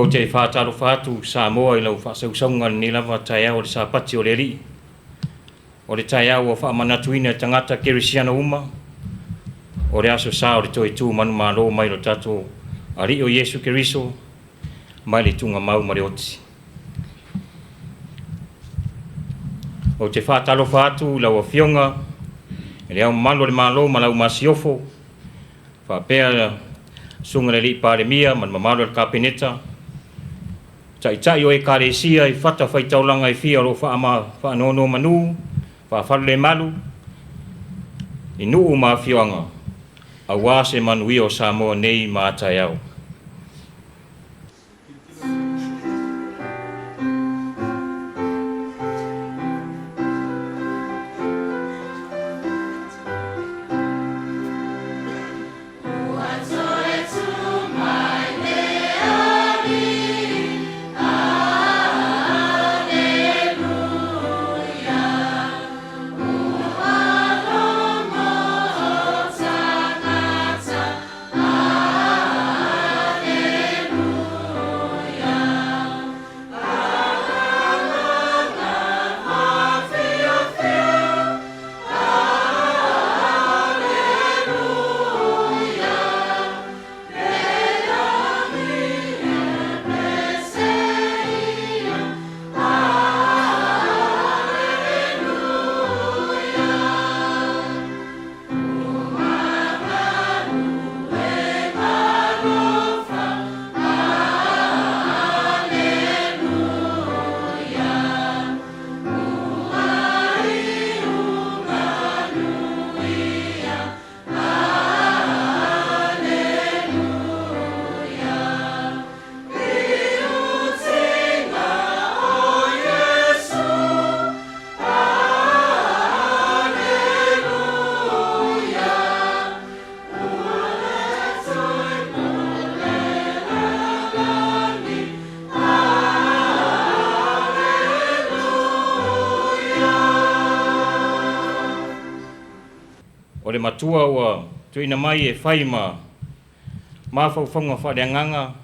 Ou te faatalofa atu Samoa i lau faasausauga i lenei lava taeao o le Sapati o le Alii. O le taeao ua faamanatuina e tagata kerisiano uma, o le Aso Sa o le toe tu manumalo mai lo tatou Alii o Iesu Keriso mai le tugamau ma le oti. Ou te faatalofa atu i lau Afioga i Le Ao Mamalu o le Malo ma lau Masiofo, faapea Susuga i le Alii Palemia ma le mamalu o le Kapeneta, Taitai o Ekalesia i fatafaitaulaga e fia o lo o faanonomanu, faafalelemalu i nuu ma afioaga, aua se manuia o Samoa nei ma a taeao. O le matua ua tuuina mai e fai ma mafaufauga faaleagaga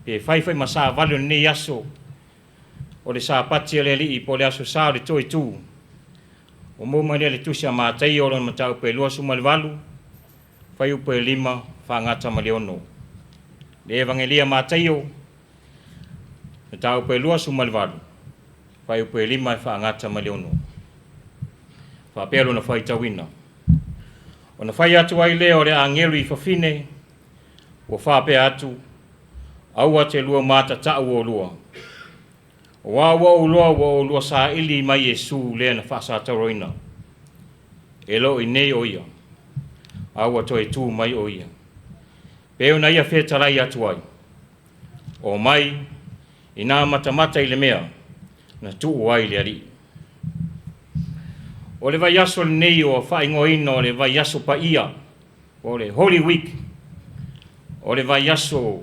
pe fai foi ma savali o lenei aso o le Sapati a le Alii po o le Aso Sa o le Toe Tu. Ua maua mai lea i le Tusi a Mataio o lona mataupu e 28, fuaiupu e 5, faagata ma le 6. Le Evagelia a Mataio, mataupu e 28, fuaiupu e 5 e faagata ma le 6. Faapea lona faitauina. Ona fai atu ai lea o le agelu i fafine, ua faapea atu, aua te lua matatau olua. Aua ua ou iloa ua olua saili mai Iesu lea na faasatauroina. E le o i inei o ia, a ua toe tu mai o ia. Pei ona ia fetalai atu ai, o mai ina matamata i le mea na tuu ai le Alii. O le vaiaso lenei ua faaigoaina o le vaiaso paia, o le Holy Week, o le vaiaso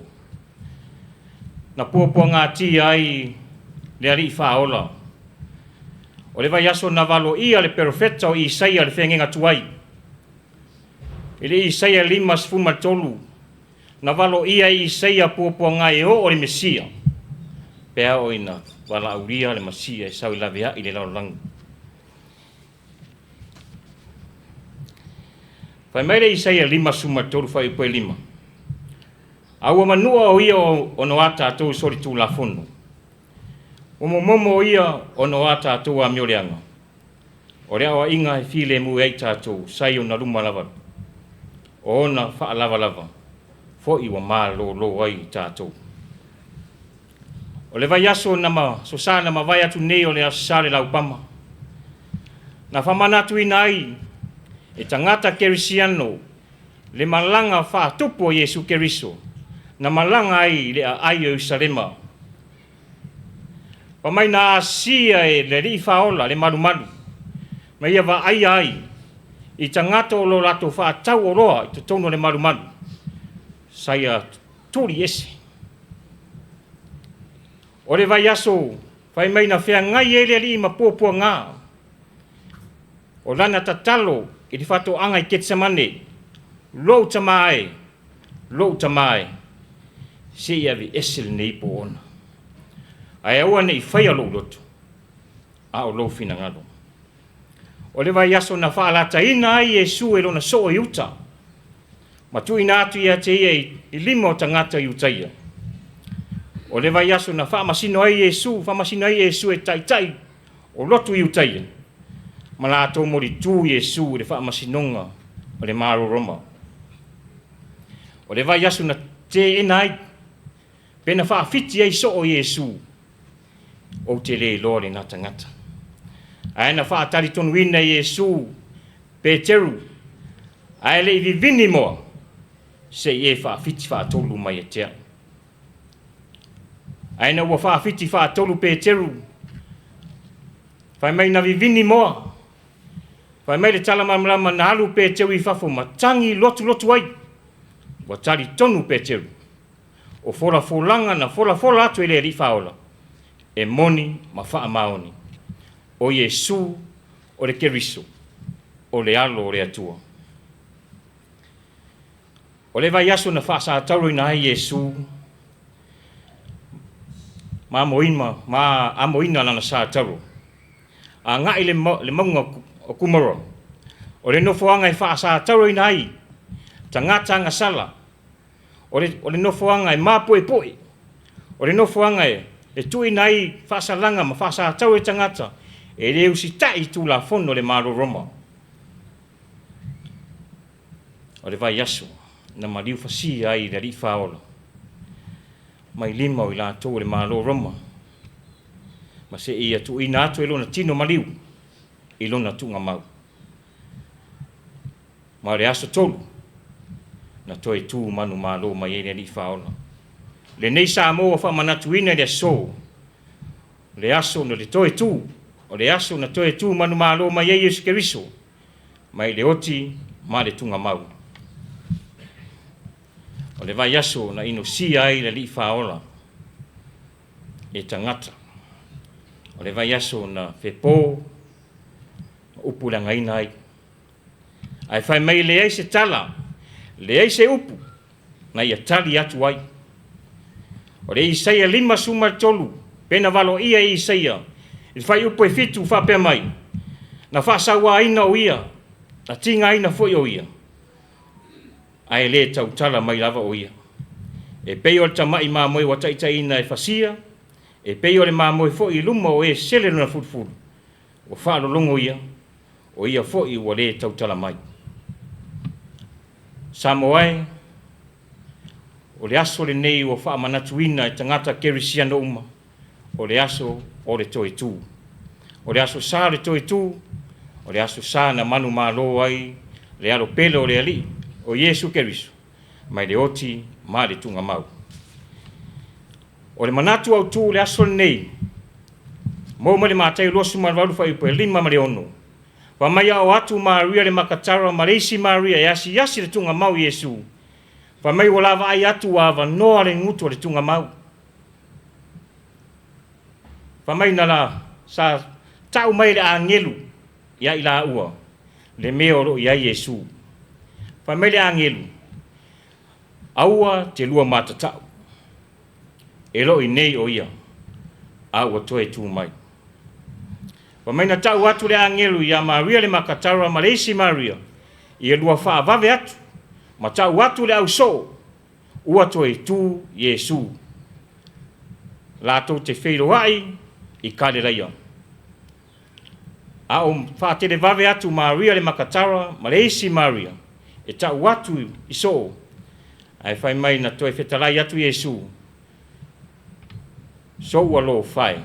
na puapuagatia ai le Alii Faaola. O le vaiaso na valoia le perofeta o Isaia le feagaiga tuai. I le Isaia 53, na valoia e Isaia puapuaga e oo le Mesia, pe a oo ina valaaulia le Masia e sau e laveai le lalolagi. Fai mai le Isaia 53 fuaiupu e 5, A ua manua o ia ona o a tatou solitulafono, ua momomo o ia ona o a tatou amioleaga, o le aoaiga e filemu ai tatou sa i ona luma lava, o ona faalavalava foi ua malolo ai tatou. O le vaiaso na ma Aso Sa na mavae atu nei o le Aso Sa o le Laupama, na faamanatuina ai e tagata kerisiano le malaga faatupu o Iesu Keriso na malaga ai i le aai o Ierusalema. Fai mai na asia e le Alii Faaola le malumalu ma ia vaaia ai i tagata o lo latou faatau oloa i totonu o le malumalu sa ia tuli ese. O le vaiaso fai mai na feagai ai le Alii ma puapuaga o lana tatalo i le faatoaga i Ketsemane, Lou tama e, lou tama e, Se i aveese lenei ipu oona. Ae aua ne i faia lou loto, a o lou finagalo. O le vaiaso na faalataina ai Iesu e lona soo i uta, ma tuuina atu ia te ia i lima o tagata Iutaia. O le vaiaso na faamasino ai Iesu, faamasino ai Iesu e taitai o lotu Iutaia, ma latou molitu Iesu i le faamasinoga o le Malo Roma. O le vaiaso na teena ai, pe na faafiti ai soo Iesu, ou te le iloa lena tagata. Ae na faatalitonuina Iesu Peteru, ae le i vivini moa, se i e faafiti faatolu mai ia te au. Ae na ua faafiti faatolu Peteru, fai mai na vivini moa, fai mai le tala malamalama na alu Peteru i fafo ma tagi lotulotu ai. Ua talitonu Peteru, o folafolaga na folafola atu e le Alii Faaola, e moni ma faamaoni. O Iesu o le Keriso, o le Alo o le Atua. O le vaiaso na faasatauroina ai Iesu, ma amoina, ma amoina lana satauro, agai le mauga o Kumaroa, o le nofoaga e faasatauroina ai tagata agasala, o le nofoaga e mapoepoe, o le nofoaga e tuuina ai faasalaga ma faasatauro i tagata e le usitai i Tulafono a le Malo Roma. O le vaiaso na maliu fasia ai le Alii Faaola mai lima o i latou o le Malo Roma, ma seia tuuina atu e lona tino maliu i lona tuugamau. Ma o le aso 3 na toe tu manumalo mai ai le Alii Faaola. Lenei Samoa ua faamanatuina i le aso, le aso na le toe tu, o le aso na toe tu manumalo mai ai Iesu Keriso, mai le oti ma le tuugamau. O le vaiaso na inosia ai le Alii Faaola e tagata. O le vaiaso na fepo ma upuleagaina ai. Ae fai mai leai se tala, leai se upu na ia tali atu ai. O le Isaia 53, pe na valoia e Isaia, i le fuaiupu e 7 faapea mai, na faasauaina o ia, na tigaina foi o ia, ae le tautala mai lava o ia. E pei o le tamai mamoe ua taitaiina e fasia, e pei o le mamoe foi i luma o e sele lona fulufulu, ua faalologo ia, o ia foi ua le tautala mai. Samoa e, o le aso lenei ua faamanatuina e tagata kerisiano uma, o le aso o le toe tu. O le aso sa o le toe tu, o le aso sa na manumalo ai le alo pele o le Alii, o Iesu Keriso, mai le oti ma le tuugamau. O le manatu autu o le aso lenei, maua mai le Mataio 28 fuaiupu e 5 ma le 6. Fai mai a oo atu Maria le Makatara ma le isi Maria e asiasi le tuugamau i Iesu, fai mai ua laavaai atu ua avanoa le gutu o le tuugamau. Fai mai na la sa tau mai le agelu ia i laua le mea o lo o i ai Iesu. Fai mai le agelu, aua te lua matatau, e lo i nei o ia, a ua toe tu mai. Fai mai na tau atu le agelu ia Maria le Makatara ma le isi Maria, ia lua faavave atu, ma tau atu le ausoo, ua toe tu Iesu. Latou te feiloai i Kalelaia. A o faatelevave atu Maria le Makatara ma le isi Maria, e tau atu i soo, ae fai mai na toe fetalai atu Iesu, so ua lofae.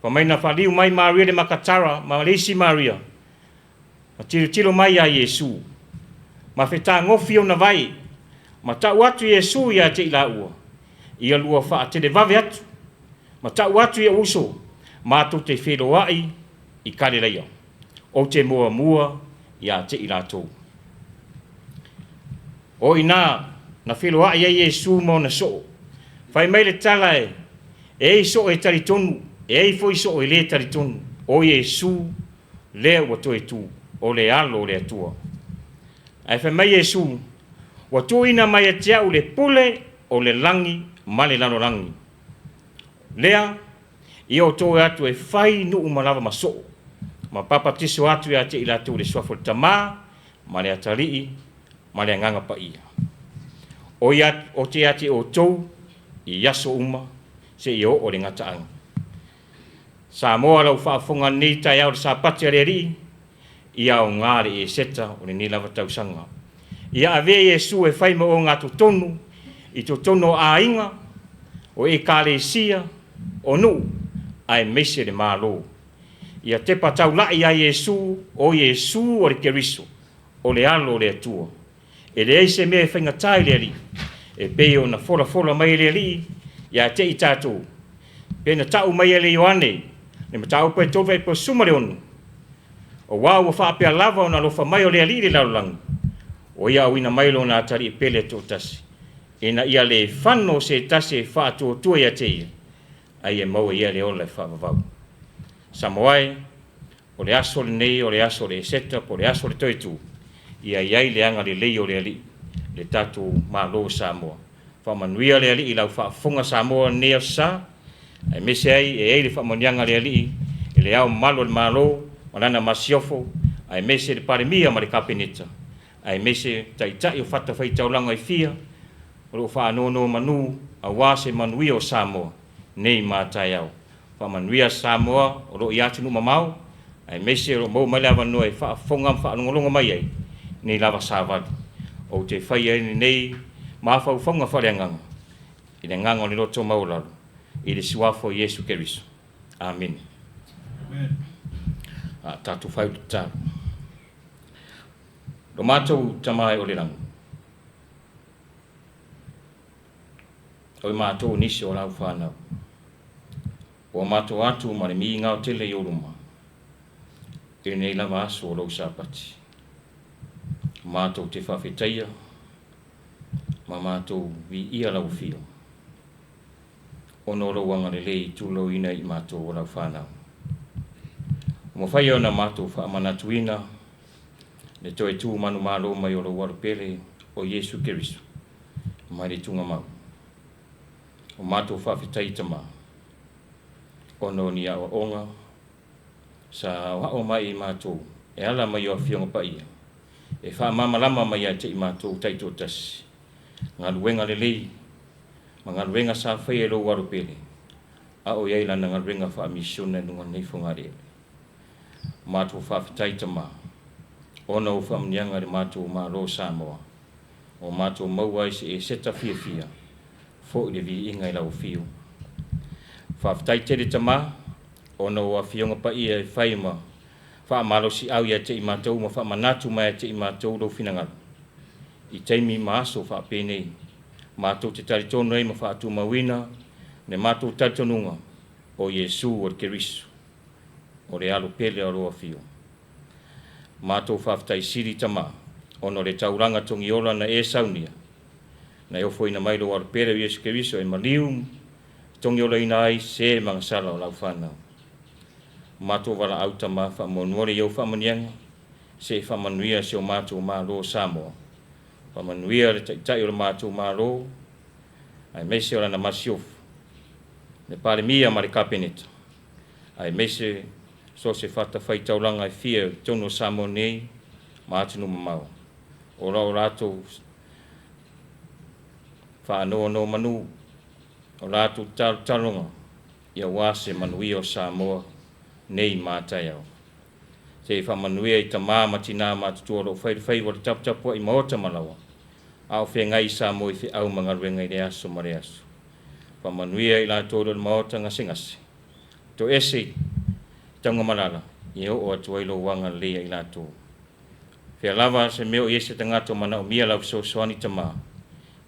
Fai mai na faliu mai Maria le Makatara ma le isi Maria, ma tilotilo mai ia Iesu, ma fetagofi ona vai, ma tau atu Iesu ia te i laua, ia lua faatelevave atu, ma tau atu i uso, matou te feiloai i Kalelaia, ou te muamua ia te i latou. O ina na feiloai ai Iesu ma ona soo, fai mai le tala e ei soo e talitonu, e ei foi soo e le talitonu, o Iesu lea ua toe tu, o le alo o le Atua. Ae fai mai Iesu, ua tuuina mai ia te au le pule o le lagi ma le lalolagi. Lea, ia outou e atu e fai nuu ma lava ma soo, ma papatiso atu ia te i latou i le suafa o le Tamā ma le Atalii ma le Agaga Paia. O ia o te ia te outou i aso uma seia oo i le gataaga. Samoa lau faafofoga nei taeao le Sapati a le Alii, ia aoga le Eseta o lenei lava tausaga. Ia avea Iesu e fai ma ogatotonu i totonu o aiga, o ekalesia, o nuu, aemaise le Malo. Ia tepa taulai ia Iesu, o Iesu o le Keriso, o le alo o le Atua. E leai se mea e faigata i le Alii, e pei ona folafola mai e le Alii ia te i tatou, pe na tau mai e le Ioane, le mataupu e 36, auā ua faapea lava ona alofa mai o le Alii i le lalolagi, ua ia auina mai lona Atalii pele e toatasi, ina ia le fano se tasi e faatuatua ia te ia, a ia maua ia le ola e faavavau. Samoa e, o le aso lenei o le aso o le Eseta po o le aso o le Toetu, ia i ai le agalelei o le Alii, le tatou Malo o Samoa. Faamanuia le Alii i lau faafofoga Samoa i lenei aso Sa, aemaise ai e i ai le faamanuiaga a le Alii i le Ao Mamalu o le Malo ma lana Masiofo, aemaise le Palemia ma le Kapeneta, aemaise Taitai o fatafaitaulaga e fia o lo o faanonomanu aua se manuia o Samoa nei ma taeao. Faamanuia Samoa o lo o i atunuu mamao, aemaise o lo o maua mai le avanoa e faafofoga ma faalogologo mai ai nei lava savali. Ou te faia ai lenei mafaufauga faaleagaga i le agaga o le loto maualalo i le suafa o Iesu Keriso. Amene. A tatou fai o le tatalo. Lo matou Tama e o le lagi, o i matou nisi o lau whanau, ua matou atu ma le migao tele i ou luma, i lenei lava aso o lou Sapati. Matou te faafetaia ma matou viia lau afio, ona o lou agalelei i tulauina i matou o lau whanau. Ua mafai ona matou faamanatuina le toe tu manumalo mai o lou alo pele o Iesu Keriso mai le tugamau. O matou faafetai Tamā, ona o ni aoaoga sa aoao mai i matou e ala mai o Afioga Paia, e faamalamalama mai ia te i matou taitoatasi, galuega lelei ma galuega sa faia e lou alo pele, a o i ai lana galuega faamisione i luga o lenei fogaaliele. Matou faafetai Tamā, ona o faamanuiaga i le matou Malo o Samoa, o matou maua ai se Eseta fiafia, foi le viiga i lau afio. Faafetai tele Tamā, ona o Afioga Paia e fai ma faamalosiau ia te i matou ma faamanatu mai ia te i matou lou finagalo. I taimi ma aso faapenei, matou te talitonu ai ma faatumauina le matou talitonuga o Iesu o le Keriso, o le alo pele o lou afio. Matou faafetai sili Tamā, ona o le taulaga togiola na e saunia, na e ofoina mai lou alo pele o Iesu Keriso e maliu togiolaina ai se magasala o lau whanau. Matou valaau Tamā faamonuole i ou faamanuiaga, se i faamanuia si o matou Malo o Samoa. Faamanuia le Taitai o le matou Malo, aemaise o lana Masiofo, le Palemia ma le Kapeneta, aemaise so o se fatafaitaulaga e fia i totonu o Samoa nei ma atunuu mamao. O lo latou faanonomanu, o latou talotaloga, aua se manuia o Samoa nei ma taeao. Se i faamanuia i tamā ma tinā matutua o lo o fai le faiva o le taputapuai maota ma laoa, a o feagai i Samoa i feau ma galuega i le aso ma le aso. Faamanuia i latou o le maota gasegase, toese i taugamalala, ia oo atu ai lou agalelei ia i latou. Fea lava se mea o i ai se tagata o manaomia lau fesoasoani Tamā,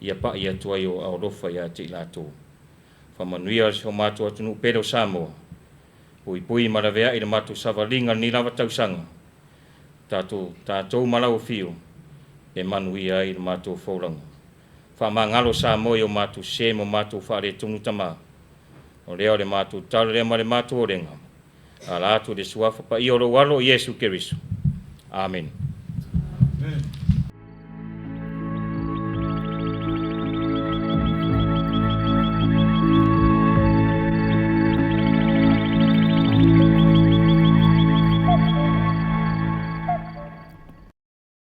ia pa'i atu ai o aao alofa ia te i latou. Faamanuia si o matou atunuu pele o Samoa, puipui ma laveai le matou savaliga i lenei lava tausaga, tatou ma lau afio e manuia ai le matou folauga. Faamagalo Samoa i o matou sē ma matou faaletonu Tamā, o lea o le matou tatalo lea ma le matou olega, ala atu i le suafa paia o lou alo o Iesu Keriso. Amene.